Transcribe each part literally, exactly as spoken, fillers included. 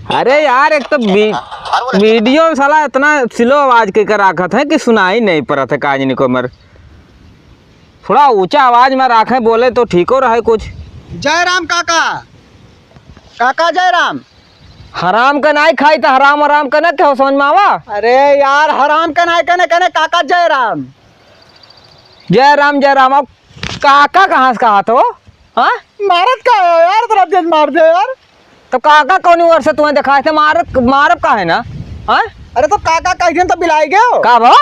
अरे यार, एक तो वी-, वीडियो में साला इतना स्लो आवाज के कर राखत है कि सुनाई नहीं पड़त है काजनी को मर। थोड़ा ऊंचा आवाज में राखे, बोले तो ठीको रहे कुछ। जय राम काका, काका जय राम। हराम का नाई खाई तो हराम हराम का ना कहो, समझ में आवा? अरे यार, हराम का नाई कहने कहने काका जय राम। जय राम, जय राम। अब काका कहाँ से कहा तो? हाँ? मारत का है यार, इतना तेज मार दे यार। तो काका कौन ओर से तुम्हें दिखाए थे? मारत, मारब का है ना? हाँ? अरे तो काका कह दिन तो बिलाई गयो। का बा?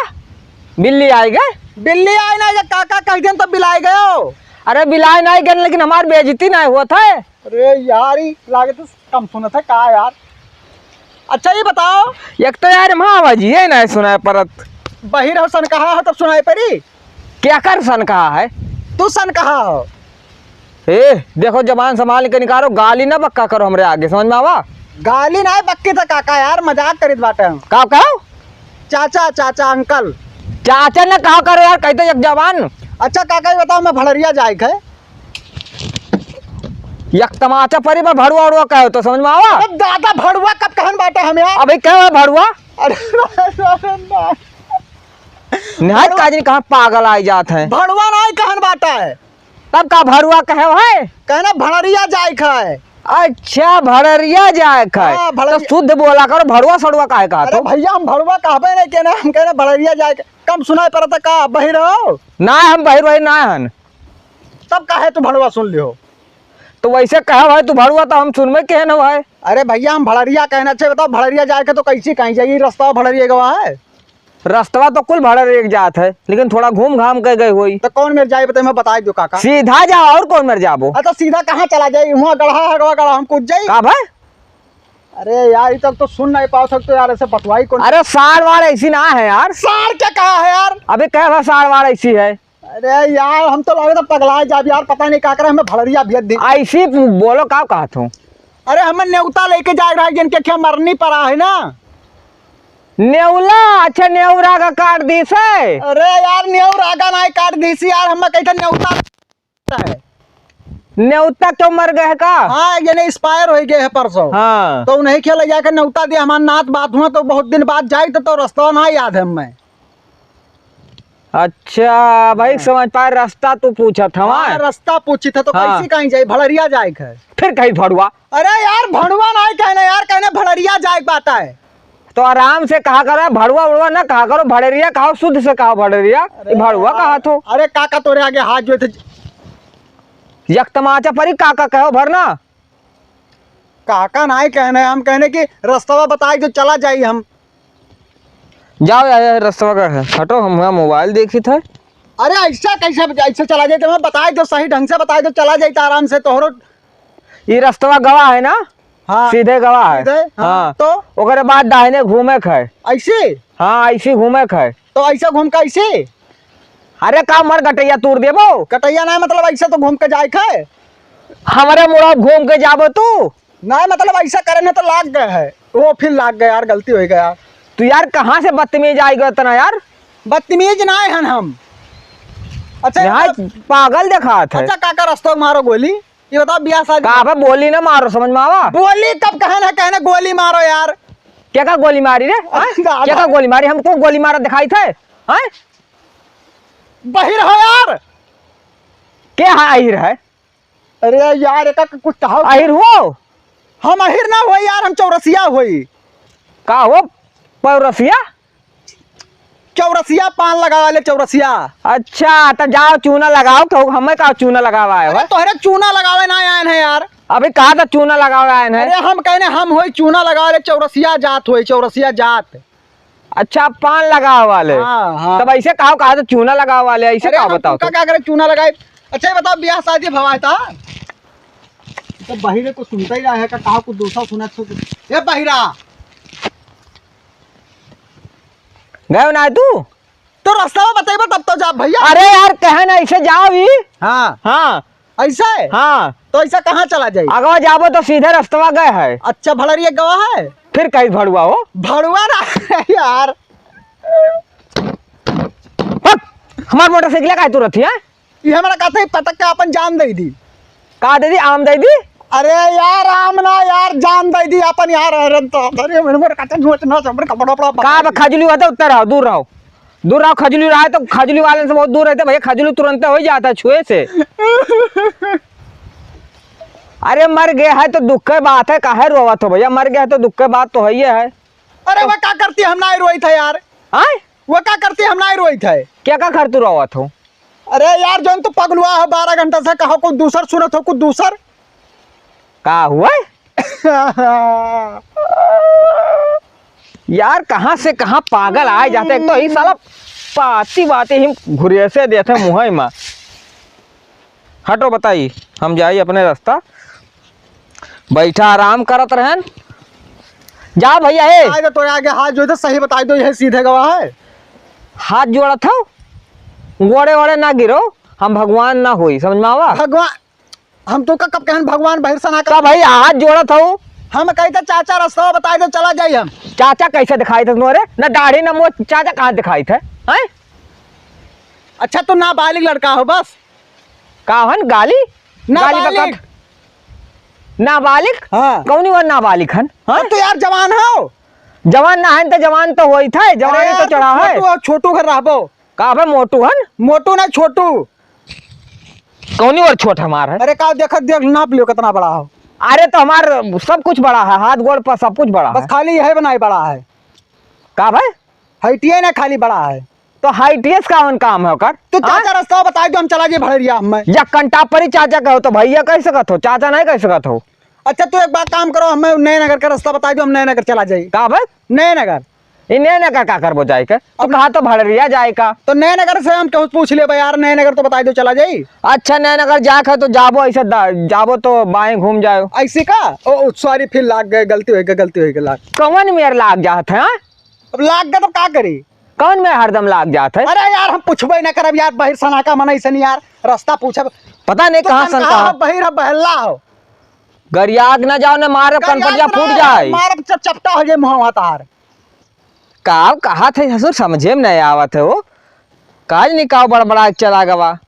बिल्ली आई गए? बिल्ली आई ना, ये काका कह दिन तो बिलाई गयो। अरे बिलाई नहीं गए, लेकिन हमार बेइज्जती नहीं हुआ था। अरे यार, ई लागे तो कम सुनत है का यार? अच्छा, ये बताओ। एक तो यार, माँ आवाज ये ना सुनाई परत। बहिर हो, सन कहा हो, तब सुनाई परी। क्या कर सन कहा है? तू सन कहा हो? ए, देखो, जबान संभाल के निकालो, गाली ना बक्का करो हमरे आगे, समझ में आवा? गाली ना बक्की था काका यार, मजाक करित बाटे हम। का कहो? चाचा, चाचा, अंकल। चाचा ना कहा करो यार, कहते एक जबान। अच्छा काका, ये बताओ, मैं भड़रिया जाए है। एक तमाचा परी पर भड़ुआ उड़ुआ कहे तो समझ में आवा? अरे दादा, भड़ुआ कब कहन बाटे हम यार? अबे क्या है भड़ुआ? अरे, अरे, अरे, ना। निहायत भड़ुआ काजनी कहाँ पागल आई जात है। भड़ुआ नहीं कहन बाटे। तब का भड़ुआ कहे है? कहना भड़रिया जाए खाए। अच्छा, भड़रिया जाए खाए। हाँ, तो भड़रिया। शुद्ध बोला करो, भड़ुआ सड़ुआ काहे कहा अरे तो? भैया, हम भड़ुआ कहबे नहीं कहना, हम कहना भड़रिया जाए के। कम सुनाई पड़ता का, बहिर हो? ना, हम बहिर वहिर ना हन। तब काहे तू भड़वा सुन लियो? तो वैसे कहा भाई तू भड़वा तो हम सुनबे के न भाई। अरे भैया हम भड़रिया कहना चाहिए, बताओ भड़रिया जाए के तो कैसे कहीं जाइए, रस्ता भड़रिया गवा है। रस्तवा तो कुल भड़रिया के जात है, लेकिन थोड़ा घूम घाम के गए होई। तो कौन मेर जाए बताइए, मैं बताई दो काका। सीधा जाओ और कौन मेर जाबो? अरे तो सीधा कहाँ चला जाए, वहाँ गढ़ा है, गढ़ा, गढ़ा हम कूद जाई। का भाई? अरे यार, ये तक तो सुन नहीं पाओ सकते यार, ऐसे बतवाई कौन? अरे सार वार ऐसी ना है यार। सार क्या कहा है यार? अबे कह भाई सार वार ऐसी है। अरे यार, हम तो लगे तो पगला जाब यार, पता नहीं का करे, हमें भड़रिया भेज दी। ऐसी बोलो, का कहत हो? अरे, हमें नेवता लेके जाए रहा, जिनके क्या मरनी पड़ा है ना। नेवला? अच्छा, नेवरा का काट दी से। अरे यार, नेवरा का नहीं काट दी से यार, हमें कहते नेवता है। नेवता क्यों मर गए का? हाँ, यानी expire हो गए है परसों। हाँ। तो उन्हें क्या ले जाकर नेवता दिया, हमारे नात बात हुआ तो बहुत दिन बाद जाए तो, तो रास्ता ना याद है हमें। अच्छा भाई, हाँ। समझ पाए, रास्ता तू पूछत हवा। हाँ, रास्ता पूछी था तो हाँ। कैसे कहीं जाए, भड़रिया जाए के है। फिर कहीं भड़ुआ। अरे यार, भड़ुआ ना कहना यार, कहने भड़रिया जाए के बात है। तो आराम से कहा करो, भड़ुआ उड़ुआ ना कहा करो, भड़रिया कहो, शुद्ध से कहो भड़रिया, अरे भड़ुआ यार, कहा थो। अरे काका तोरे आगे हाथ जोड़े थे। एक तमाचा परी काका कहो भरना। काका नाई कहने, हम कहने कि रस्तवा बताई तो चला जाई हम। जाओ यार, यार, रस्तवा का है, हटो, हम यहाँ मोबाइल देखी था। अरे ऐसा कैसे, ऐसे चला जाए, तो मैं बताई दो, सही ढंग से बताई दो, चला जाई तो आराम से तोहरो। ये रस्तवा गवा है ना? हाँ। सीधे गवा है। सीधे? हाँ। हाँ। तो? ओकरे बाद दाहिने घूमे के है। ऐसे? हाँ, ऐसे घूमे के है। तो ऐसे घूम के ऐसे? अरे का मर गटैया तूर देबो? गटैया ना, मतलब ऐसे तो घूम के जाए के है। हमारे मुड़ा घूम के जाबो तू? ना, मतलब ऐसा करे ना तो लाग गए है। वो फिर लाग गए यार, गलती हो गया। तू यार कहाँ से बदतमीज आई गयो इतना यार? बदतमीज ना हन हम। अच्छा, यहाँ मतलब पागल देखात है। अच्छा काका, रस्तवा मारो गोली। ये बताओ, बियाह शादी का बे बोली ना मारो, समझ में आवा? बोली कब कहन है, कहने गोली मारो यार। क्या का गोली मारी रे? हाँ? दादा। क्या का गोली मारी? हमको गोली मारा दिखाई थे? हाँ? बहिर हो यार। क्या है आहिर है? अरे यार, एका कुछ कहो। आहिर हो? हम आहिर ना हो यार, हम चौरसिया होई। का हो? पौरसिया? चौरसिया पान लगावे ले, चौरसिया। अच्छा, त जाओ चूना लगाओ, तो हमें का चूना लगावा है, अरे, तोहरे चूना लगावे ना आयन है यार। अभी कहा था चूना लगावे आयन है? अरे, हम कहने हम होई चूना लगावे ले, चौरसिया जात होई, चौरसिया जात। अच्छा, पान लगावे वाले। हाँ, हाँ। तब ऐसे कहा, कहा था चूना लगावे वाले, ऐसे अरे, कहा हम बताओ तुमका तो? क्या करे चूना लगाए? अच्छा, ये बताओ, ब्याह शादी भवा है था? तो बहिरे को सुनता ही रहा है, का कहा कुछ दूसरा सुना तो। ए बहिरा। गयो ना तू? तो रास्ता में बताइबा तब तो जा भैया। अरे यार, कहे ना ऐसे जाओ ही। हाँ। हाँ। ऐसे? हाँ। तो ऐसा कहाँ चला जाए? अगवा जाबो तो सीधे रस्तवा गए है। अच्छा, भड़रिया गवा है? फिर कहीं भड़ुआ हो? भड़ुआ ना यार। हट! हमार मोटरसाइकिल काहे तुरत ही, हैं? ये हमारा कहते ही पटक के अपन जान दे दी। का दे दी? आम दे दी? अरे यार, आम ना यार, जान दे दी अपन यार। अरे तो, अरे मेरे, मेरे कहते नोच, नोच, मेरे कपड़ा, कपड़ा का बा, खजली हुआ था, उत्तर रहो, दूर रहो। दूर रहो, खजली रहा है तो खजली वाले से बहुत दूर रहते भैया, खजली तुरंत हो ही जाता है छुए से। अरे मर गया है तो दुख के बात है, काहे रोवत हो भैया, मर गया है तो दुख के बात तो है ही है। अरे वो का करती, हम ना रोई था यार। आय? वो का करती, हम ना रोई था। क्या का कर तू रोवत हो? अरे यार, जौन तू पगलुआ हो, बारह घंटा से कहो कुछ दूसर सुनत हो, कुछ दूसर। का हुआ? यार, कहाँ से कहाँ पागल आए जाते। एक तो ई साला पाती बाती ही घुरेसे देते मुँह में। हटो, बताई, हम जाई अपने रास्ता। बैठा आराम करत रहन। जा भैया, हे। आए तो तोरे आगे हाथ जोड़े, सही बताई दो, यही सीधे गवा है। हाथ जोड़त हो, गोड़े ओड़े ना गिरो, हम भगवान ना होई, समझ में आवा? भगवान, हम तो का कब कहन भगवान बहिर सना का? का भाई हाथ जोड़त हो? हम कही थे, "चाचा, रस्ता बताई दो, चला जाई हम।" चाचा कैसे दिखाई थे तुम्हारे? ना दाढ़ी ना मोछ, चाचा कहाँ दिखाई थे? हैं? अच्छा, तो नाबालिग लड़का हो बस। का हन गाली? गाली नाबालिग। बकत? नाबालिग? हाँ। कौनी वर नाबालिग हन? हाँ? तो यार जवान हो। जवान ना हन तो जवान तो होई थे, जवानी अरे तो यार, चढ़ा तू है। छोटू हो, छोटू घर रहबो। का बे मोटू हन? मोटू ना, छोटू। कौनी और छोट हमार है? अरे का देखत देख, नाप लियो कितना बड़ा हो। अरे तो हमार सब कुछ बड़ा है, हाथ गोड़ पर सब कुछ बड़ा बस है। खाली यही बनाई बड़ा है। का भाई? हाइटिए ना खाली बड़ा है। तो हाइटिए से कौन काम है ओकर? तो हाँ? चाचा रास्ता बताई दो, हम चला जाई भड़रिया हमें। या कंटापरी चाचा कहो तो भैया कह सकत हो, चाचा नहीं कह सकत हो। अच्छा तो एक बात काम करो, हमें नए नगर का रास्ता बताई दो, हम नए नगर चला जाई। का भाई? नए नगर। ई नए नगर का करबो जाए के? तू अब कहा तो भड़रिया जाए का? तो नए नगर से हम कहूँ पूछ लेबे यार, नए नगर तो बताई दो, चला जाई। अच्छा, नए नगर जाए के तो जाबो, ऐसे दा-, जाबो तो बाएं घूम जाओ। ऐसे का? ओ, ओ, सॉरी, फिर लाग गए, गलती हो गई, गलती हो गई, लाग। कौन मेर लाग जात है, हाँ? अब लाग गए तो का करी? कौन मेर हरदम लाग जात है? अरे यार, हम पूछबे ना करब यार, बहिर सना का मन ऐसे नहीं यार, रास्ता पूछब। पता नहीं तो कहाँ तन सन कहाँ कहाँ। हो, बहिर हो, बहल्ला हो। गरियाक ना जाओ, ने मारब, गरियाक कनपटिया ना फूट जाए। मारब, चप-, चपटा हो जाए मुँहवा तार। का कहा थे ससुर, समझे में नहीं आवत है वो। काज नहीं काव बड़बड़ा के चला गवा।